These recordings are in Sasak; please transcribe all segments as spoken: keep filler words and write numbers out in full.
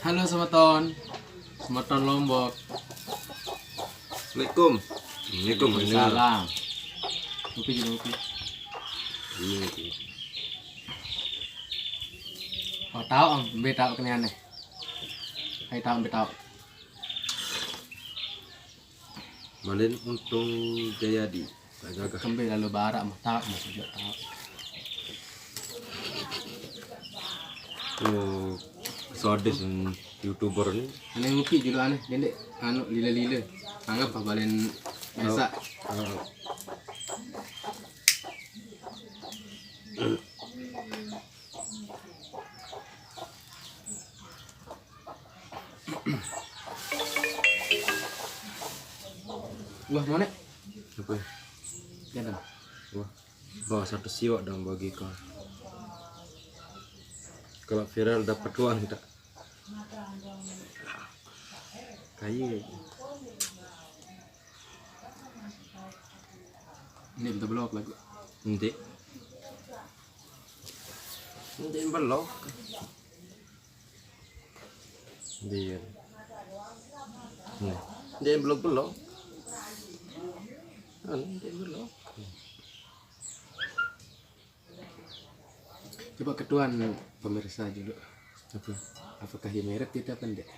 Halo semeton. Semeton Lombok. Assalamualaikum. Waalaikumsalam. Kopi julu, kopi. Ini. Oh, tau, Ang. Mbe tau kene ane. Hai tau, mbe tau. Malin Untung Jayadi. Gagah. Kembe lalu barak mah tau, mah sejak tau. Oh, sadis, hmm, YouTuber ni. Ane ngopi julu ane, dendek anu lila-lila. Anggap apa balen biasa. Oh. Wah, mana? Apa? Jangan. Wah, bawa satu siwak dong bagi kau. Kalau viral dapat uang tak? Kaya. Ini minta blok lagi. Nanti. Nanti blok. Dia. Nih. Dia blok-blok. Anu, dia blok. Coba ketuan pemirsa dulu. Apa? Apakah dia mirip kita apa enggak?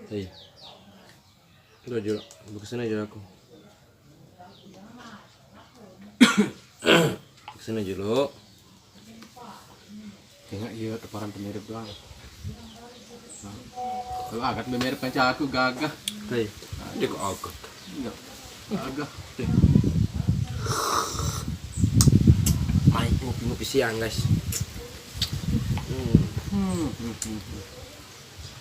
Iya. Udah, julu. Buka sana aja aku. Buka sana aja lo. Tengok iya teparan pemirip doang. Nah, kalau agak mirip aja aku gagah. Hei, dia kok agak? Enggak. Gagah. Main ngopi-ngopi siang, guys. Hmm. Hmm, hmm, hmm, hmm.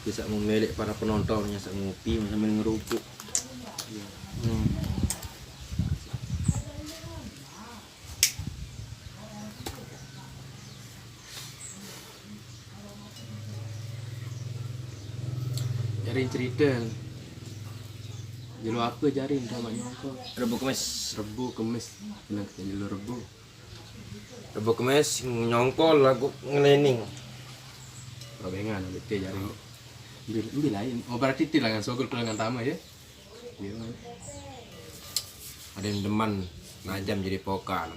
Bisa memelek para penontonnya, ngopi sambil ngerupuk. Iya. Hmm. Jaring cerita. Jelo apa jaring sama nyongko? Rebo Kemis. Rebo Kemis. Kenang kita jelo Rebo. Rebo Kemis nyongko lagu ngelening. Robengan, betul jaring. Ambil, ambil lain. Oh, berarti tilangan sogol, tilangan tama ya? Iya. Ada yang demen najam jadi pokal.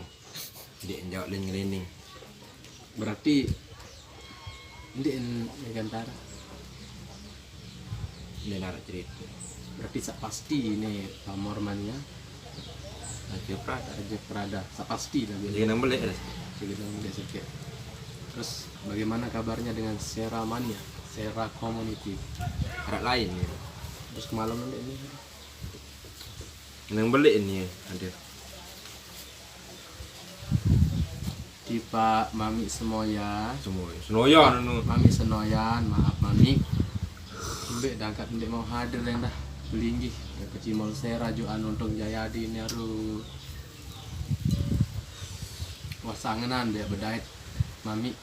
Jadi jawab lain ngelening. Berarti ini yang gantara. Ini narak cerita. Berarti sak pasti ini pamormannya Raja Prada. Raja Prada. Sak pasti lah. Jadi nang beli ada. Jadi nang beli sikit. Terus bagaimana kabarnya dengan Sera Mania, Sera Community? Arak lain ya. Terus kemalam nanti ini. Nang beli ini ada. Tipa Mami Semoyan. Semoyan. Senoyan anu. Mami Senoyan, maaf Mami. Mbek dangkat mbek mau hadir yang dah. Pelinggih ya kecimol Sera juan Untung Jayadi ini aru. Wah, sangenan dia bedait Mami.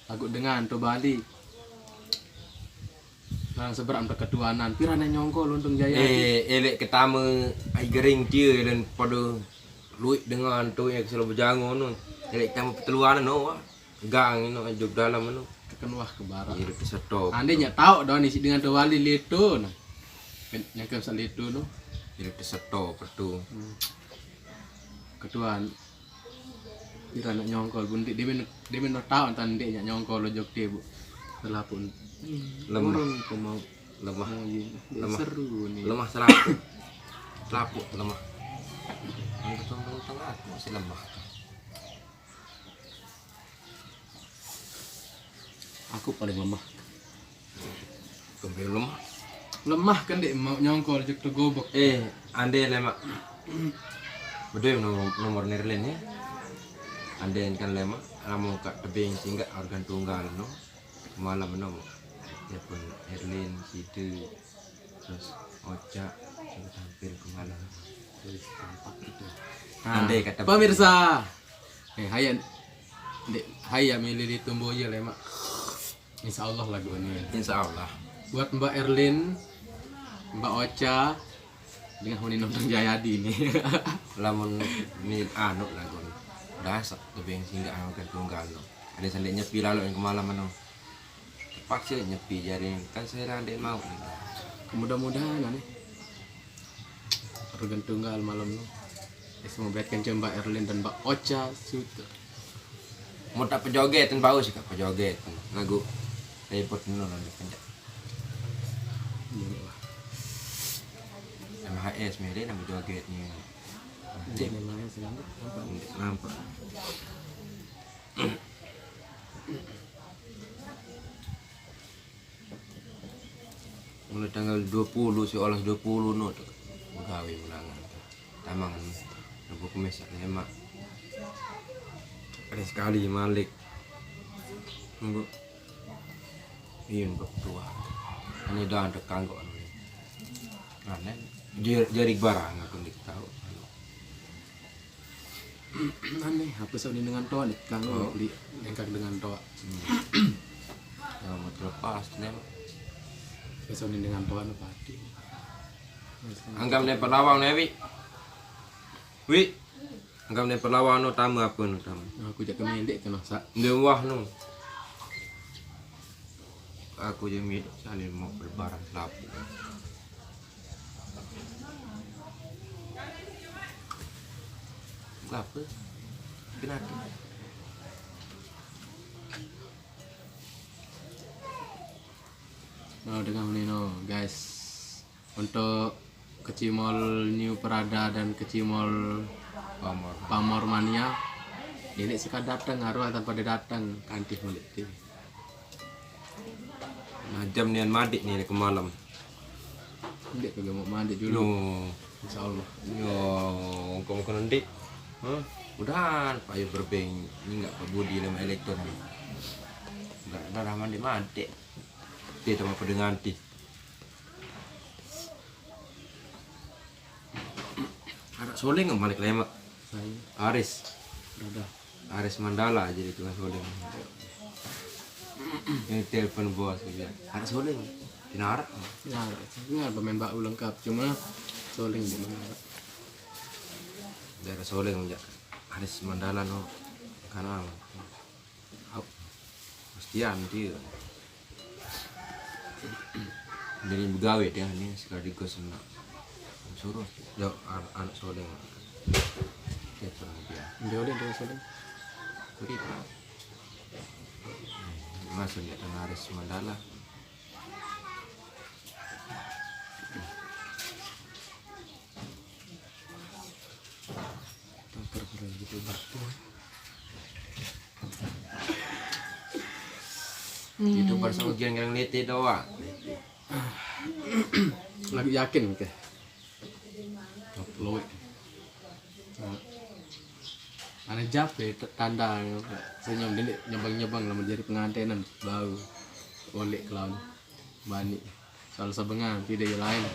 Aku dengan tu Bali. Nang seberang ketuanan, pira nang nyongko Untung Jaya. Eh, elek ketama ai gering dia dan pada luit dengan tu yang selalu berjango tu. Elek ketama peteluanan no. Gang no jog dalam no. Tekan wah ke barat. Iya, terseto. Andainya tahu dah ni dengan tu Bali leto nah. Nyangka saleto no. Iya, terseto pertu. Hmm. Ketuan. Pira nak nyongkol pun dia dia dia tau antan dia nak nyongkol jok dia bu. Telah pun. Lemah. Urung kau mau. Lemah. Oh, iya. Lemah. Seru ni. Lemah selapu. Selapu lemah. Yang betul-betul aku masih lemah. Aku paling lemah. Kembe lemah. Lemah kan dek mau nyongkol jek tegobok. Eh, ande lemak. Bedoi nomor, nomor Nerlin ya. Ande kan lemak, lamun kak tebing singgah organ tunggal no. Malam no. Telepon Erlin situ. Terus Oca tampil ke malam. Terus tampak gitu. Nah, andai kata pemirsa. Eh, hai, Dek, hai ya milih di tumbuh ya lemak. Insya Allah lagu ini. Insya Allah. Buat Mbak Erlin, Mbak Ocha, Dengan huni nonton Jayadi ini. Lamun ni anu lagu. Dasar tebeng singgah anu kan tunggal no. Ada sendiri nyepi lalu yang kemalaman no. Terpaksa nyepi jadi kan saya randek mau nih. Mudah-mudahan nih. Organ tunggal malam no. Wis mau berkat Mbak Erlin dan Mbak Ocha Suta. Mau tak pejoget kan bau sih kak pejoget lagu. Repot no nanti pencet. M H S mede nama joget nih. Jadi memangnya sedang nampak. Nampak. Mulai tanggal dua puluh si olas dua puluh no tu. Begawe ulangan. Tamang. Rabu Kemis ada emak. Ada sekali malik. Nunggu. Iya, nunggu tua. Ini dah ada kanggo. Aneh. Jari barang aku ndik tahu. Aneh, apa soal ini dengan toa nih? Kanggo beli lengkap dengan toa. Hmm. Ya, mau terlepas nih. Apa soal ini dengan toa nih pati. Anggap nih pelawang nih, Wi. Wi. Anggap nih pelawang no tamu apa no tamu? Aku jak ke milik kena sak. Dia wah no. Aku je milik saling mau berbarang lapu. Apa? Kenapa? Nah, dengan ini no, guys. Untuk Kecimol New Prada dan Kecimol Pamor. Pamor Mania. Ini suka datang, harus tanpa dia datang, kantih meliti. Nah, jam nian madik nih ke malam. Ndik kagak mau mandi dulu. Yo. Insya Allah. Yo, kau mau nanti. Hah? Udahan, payu berbeng. Ini enggak ke budi nama elektron. Enggak ada mandi mandi. Dia sama pada nganti. Anak soling balik lemak. Saya. Aris. Udah. Aris Mandala jadi tukang soling. Ini telepon bos ya. Anak soling. Dinarak. Nah, ini ada pemain bau lengkap, cuma soling di mana? Daerah soling ya. Aris Mandala no. Karena apa? Pastian dia. Jadi begawe dia ini sekaligus nak suruh. Yo, an- anak soling. Dia pernah dia. Dia oleh dia soling. Kurit. Masuk ya, Aris Mandala. Taker keren gitu, Bang. Itu bersama geng yang lete doang. Lagi yakin ke? Upload. Nah. Ane jape t- tanda senyum dia nyebang-nyebang lah menjadi pengantenan bau oleh clown bani soal sebengan tidak yang lain.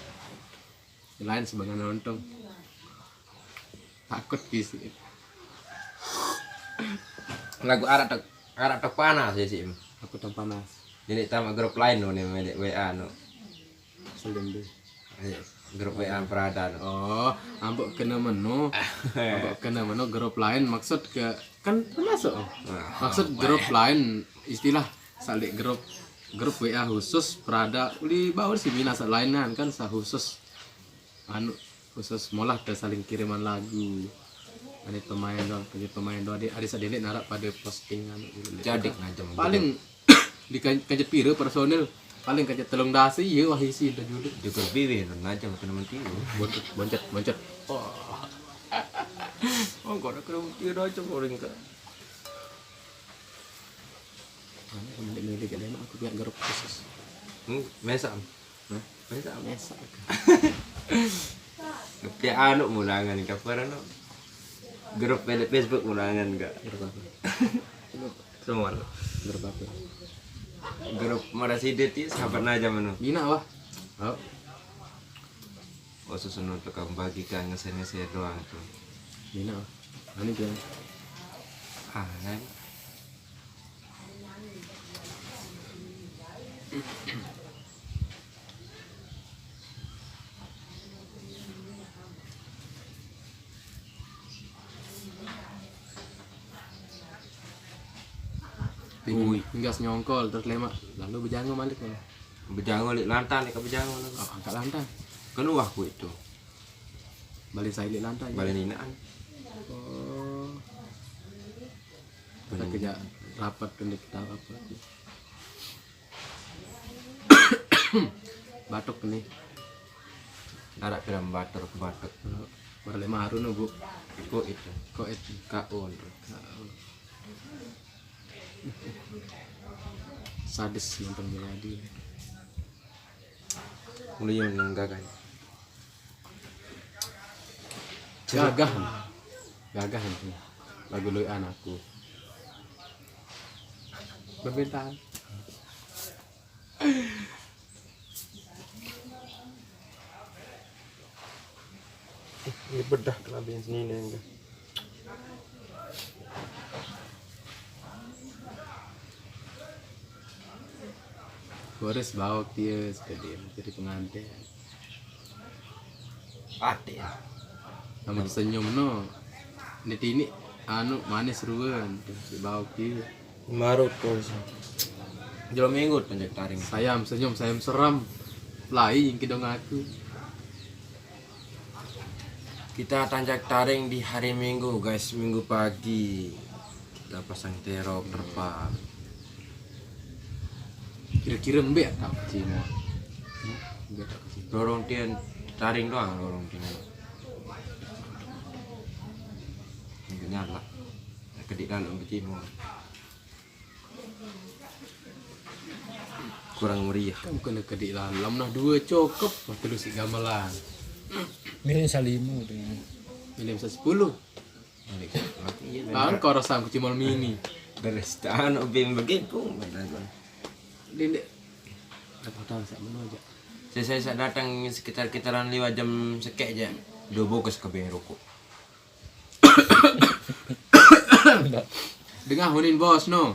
Yang lain sebengan nonton takut kisi. Lagu arak tak arak tak panas ya sih. Aku tak panas. Jadi tambah grup lain no nih W A no. Selim deh. Grup W A Prada no. Oh, ambek kena menu. Ambek kena menu grup lain maksud ke kan termasuk. Maksud grup lain istilah salik grup grup W A khusus Prada uli bawa si mina sak lainan kan sa khusus anu khusus molah ke saling kiriman lagu. Ada pemain doang, ada pemain doang. Ada ada sadene narak pada posting anu gitu. Jadi ngajam paling di kan- kanjut pira personil paling kanjut telung dasi ya wah isi udah judul. Juga biwih no ngajam kena menti. Boncet boncet boncet. Oh. Oh, kok ada kena menti aja paling ke. Mana aku milik milik ada aku biar garuk khusus. Hmm, mesam. Hah? Mesam. Mesam. Kayak anu mulangan kapan anu. Grup Facebook mulangan kak. Grup apa? Semua. Grup apa? Grup marasida ti sahabat naja menu. Bina wah. Oh. Oh susun untuk kamu bagikan ngeser-ngeser doang tuh. Bina wah. Ini dia. Ah, kan? Ui, gas nyongkol terus lemak, lalu bejango malik kan. Bejango lek lantang, lek bejango lho. Oh, angkat lantang. Kan wah ku itu. Balik saya lek lantang. Balik ninaan. Oh. Kita kerja rapat pendek kita apa. Batuk nih. Ada film batuk, batuk. Berlima harun, Bu. Kok itu? Kok itu? Kaon. Sadis nonton Milyadi. Mulai yang gagah. Gagah. Gagah itu. Lagu Lui Anakku. Berbintang. Ini bedah kena bensin ini enggak. Boris bawa dia sekalian jadi pengantin. Ate. Amat senyum no. Ini tini anu manis ruan. Bawa dia. Marut kau sih. Jelo minggu tanjak taring. Sayam senyum, sayam seram. Lain kidong aku. Kita tanjak taring di hari Minggu, guys, Minggu pagi. Kita pasang terop terpal. Kira-kira mbek tak kecil. Mbek tak kecil. Dorong tian taring doang, dorong tian. Ini nyala. Kedik dalam kecil. Kurang meriah. Kan kena kedik lah. Lam nah dua cukup. Wah, terus si gamelan. Miring salimu tu. Miring sepuluh. Kan kau rasa aku cimol mini. Dari setahun obeng begitu. Dendek. Aku tahu sak menu aja. Saya, saya sak datang sekitar-kitaran lewat jam sekek je. Dua bungkus ke beng rokok. Dengah unin bos no.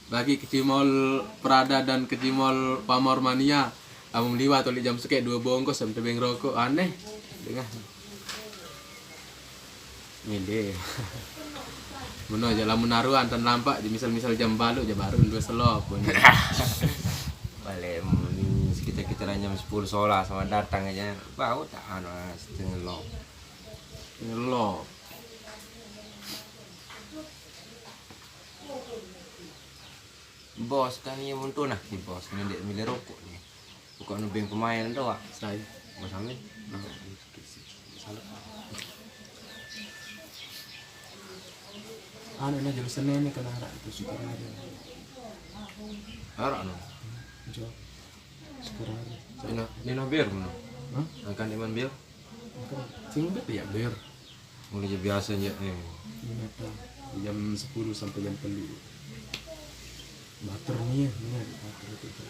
Bagi kecimol Prada dan kecimol Pamor Mania, kamu liwat oleh jam sekek dua bungkus sampai beng rokok aneh. Dengah. Mende. Meno aja lamun naruh antan lampak, misal-misal jam balu aja baru dua selop. Balik sekitar-kitaran jam sepuluh solah sama datang aja. Bau tak anu setengah lop. Ngelok. Bos kan iya muntu nah si bos ini dek milih rokok nih. Pokoknya beng pemain doang. Saya. Bos Amin. Nah, salah. Anu nah jam Senin nih kena arak itu syukur aja. Arak no. Jo. Syukur aja. Nina, Nina bir mana? Hah? Angkan iman bir? Sing bet ya ber. Mulai biasa aja eh. Jam sepuluh sampai jam telu. Bater nih, ini bater itu.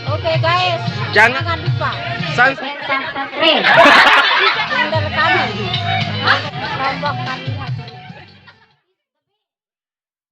Oke guys, jangan lupa subscribe. Tinggal kami.